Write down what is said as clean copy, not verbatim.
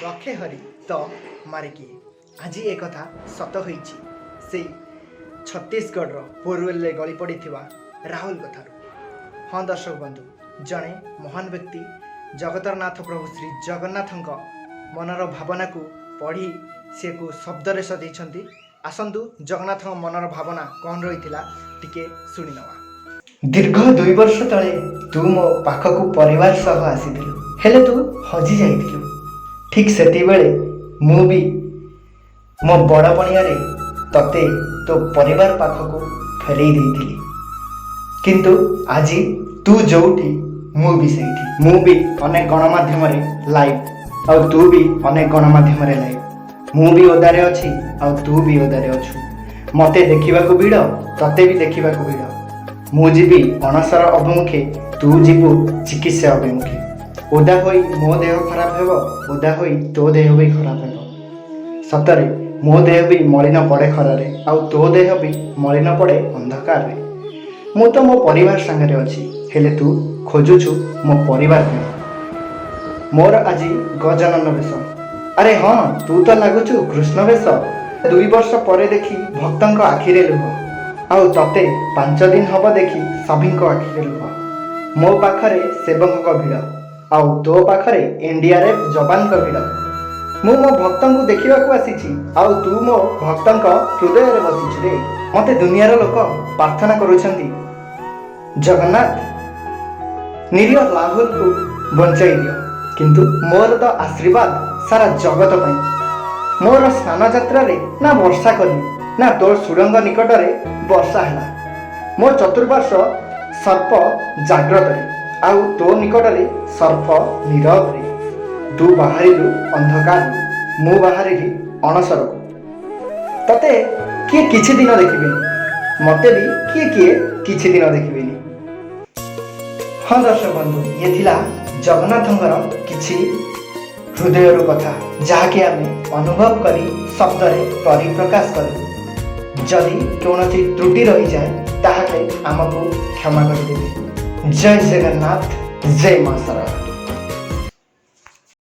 ରଖେ ହରି ତ ମାରେ କିଏ? ଆଜି ଏ କଥା ସତ ହୋଇଛି ସେଇ ଛତିଶଗଡ଼ର ବୋରୱେଲରେ ଗଳି ପଡ଼ିଥିବା ରାହୁଲ କଥାରୁ। ହଁ ଦର୍ଶକ ବନ୍ଧୁ, ଜଣେ ମହାନ ବ୍ୟକ୍ତି ଜଗତର ନାଥ ପ୍ରଭୁ ଶ୍ରୀ ଜଗନ୍ନାଥଙ୍କ ମନର ଭାବନାକୁ ପଢ଼ି ସିଏକୁ ଶବ୍ଦରେ ସଜେଇଛନ୍ତି। ଆସନ୍ତୁ, ଜଗନ୍ନାଥଙ୍କ ମନର ଭାବନା କ'ଣ ରହିଥିଲା, ଟିକେ ଶୁଣିନେବା। ଦୀର୍ଘ 2 ବର୍ଷ ତଳେ ତୁ ମୋ ପାଖକୁ ପରିବାର ସହ ଆସିଥିଲୁ, ହେଲେ ତୁ ହଜି ଯାଇଥିଲୁ। ଠିକ୍ ସେତିକିବେଳେ ମୁଁ ବି ମୋ ବଡ଼ ପଣିଆରେ ତତେ ତୋ ପରିବାର ପାଖକୁ ଫେରେଇ ଦେଇଥିଲି। କିନ୍ତୁ ଆଜି ତୁ ଯୋଉଠି, ମୁଁ ବି ସେଇଠି। ମୁଁ ବି ଅନେକ ଗଣମାଧ୍ୟମରେ ଲାଇଭ୍ ଆଉ ତୁ ବି ଅନେକ ଗଣମାଧ୍ୟମରେ ଲାଇଭ୍। ମୁଁ ବି ଓଦାରେ ଅଛି ଆଉ ତୁ ବି ଓଦାରେ ଅଛୁ। ମୋତେ ଦେଖିବାକୁ ଭିଡ଼, ତତେ ବି ଦେଖିବାକୁ ଭିଡ଼। ମୁଁ ଯିବି ଅଣସର ଅଭିମୁଖେ, ତୁ ଯିବୁ ଚିକିତ୍ସା ଅଭିମୁଖେ। ଓଦା ହୋଇ ମୋ ଦେହ ଖରାପ ହେବ, ଓଦା ହୋଇ ତୋ ଦେହ ବି ଖରାପ ହେବ। ସତରେ ମୋ ଦେହ ବି ମଳିନ ପଡ଼େ ଖରାରେ ଆଉ ତୋ ଦେହ ବି ମଳିନ ପଡ଼େ ଅନ୍ଧକାରରେ। ମୁଁ ତ ମୋ ପରିବାର ସାଙ୍ଗରେ ଅଛି, ହେଲେ ତୁ ଖୋଜୁଛୁ ମୋ ପରିବାର ପାଇଁ। ମୋର ଆଜି ଗଜାନନ ବେଶ। ଆରେ ହଁ, ତୁ ତ ଲାଗୁଛୁ କୃଷ୍ଣ ବେଶ। 2 ବର୍ଷ ପରେ ଦେଖି ଭକ୍ତଙ୍କ ଆଖିରେ ଲୁହ ଆଉ ତତେ 5 ଦିନ ହବ ଦେଖି ସଭିଙ୍କ ଆଖିରେ ଲୁହ। ମୋ ପାଖରେ ସେବକଙ୍କ ଭିଡ଼ ଆଉ ତୋ ପାଖରେ ଏନ୍ଡିଆର୍ଏଫ୍ ଯବାନଙ୍କ ଭିଡ଼। ମୁଁ ମୋ ଭକ୍ତଙ୍କୁ ଦେଖିବାକୁ ଆସିଛି ଆଉ ତୁ ମୋ ଭକ୍ତଙ୍କ ହୃଦୟରେ ବସିଛୁ ରେ। ମୋତେ ଦୁନିଆର ଲୋକ ପ୍ରାର୍ଥନା କରୁଛନ୍ତି, ଜଗନ୍ନାଥ, ନିରୀହ ରାହୁଲକୁ ବଞ୍ଚାଇ ଦିଅ। କିନ୍ତୁ ମୋର ତ ଆଶୀର୍ବାଦ ସାରା ଜଗତ ପାଇଁ। ମୋର ସ୍ନାନ ଯାତ୍ରାରେ ନା ବର୍ଷା କଲି, ନା ତୋ ସୁଡ଼ଙ୍ଗ ନିକଟରେ ବର୍ଷା ହେଲା। ମୋ ଚତୁଃପାର୍ଶ୍ୱ ସର୍ପ ଜାଗ୍ରତରେ ଆଉ ତୋ ନିକଟରେ ସର୍ପ ନୀରବରେ। ତୁ ବାହାରିଲୁ ଅନ୍ଧକାରରୁ, ମୁଁ ବାହାରିଲି ଅଣସରକୁ। ତତେ କିଏ କିଛି ଦିନ ଦେଖିବେନି, ମତେ ବି କିଏ କିଏ କିଛି ଦିନ ଦେଖିବେନି। ହଁ ଦର୍ଶକ ବନ୍ଧୁ, ଇଏ ଥିଲା ଜଗନ୍ନାଥଙ୍କର କିଛି ହୃଦୟରୁ କଥା, ଯାହାକି ଆମେ ଅନୁଭବ କରି ଶବ୍ଦରେ ପରିପ୍ରକାଶ କରୁ। ଯଦି କୌଣସି ତ୍ରୁଟି ରହିଯାଏ, ତାହେଲେ ଆମକୁ କ୍ଷମା କରିଦେବେ। ଜୟ ଜଗନ୍ନାଥ, ଜୟ ମା ଶାରଳା।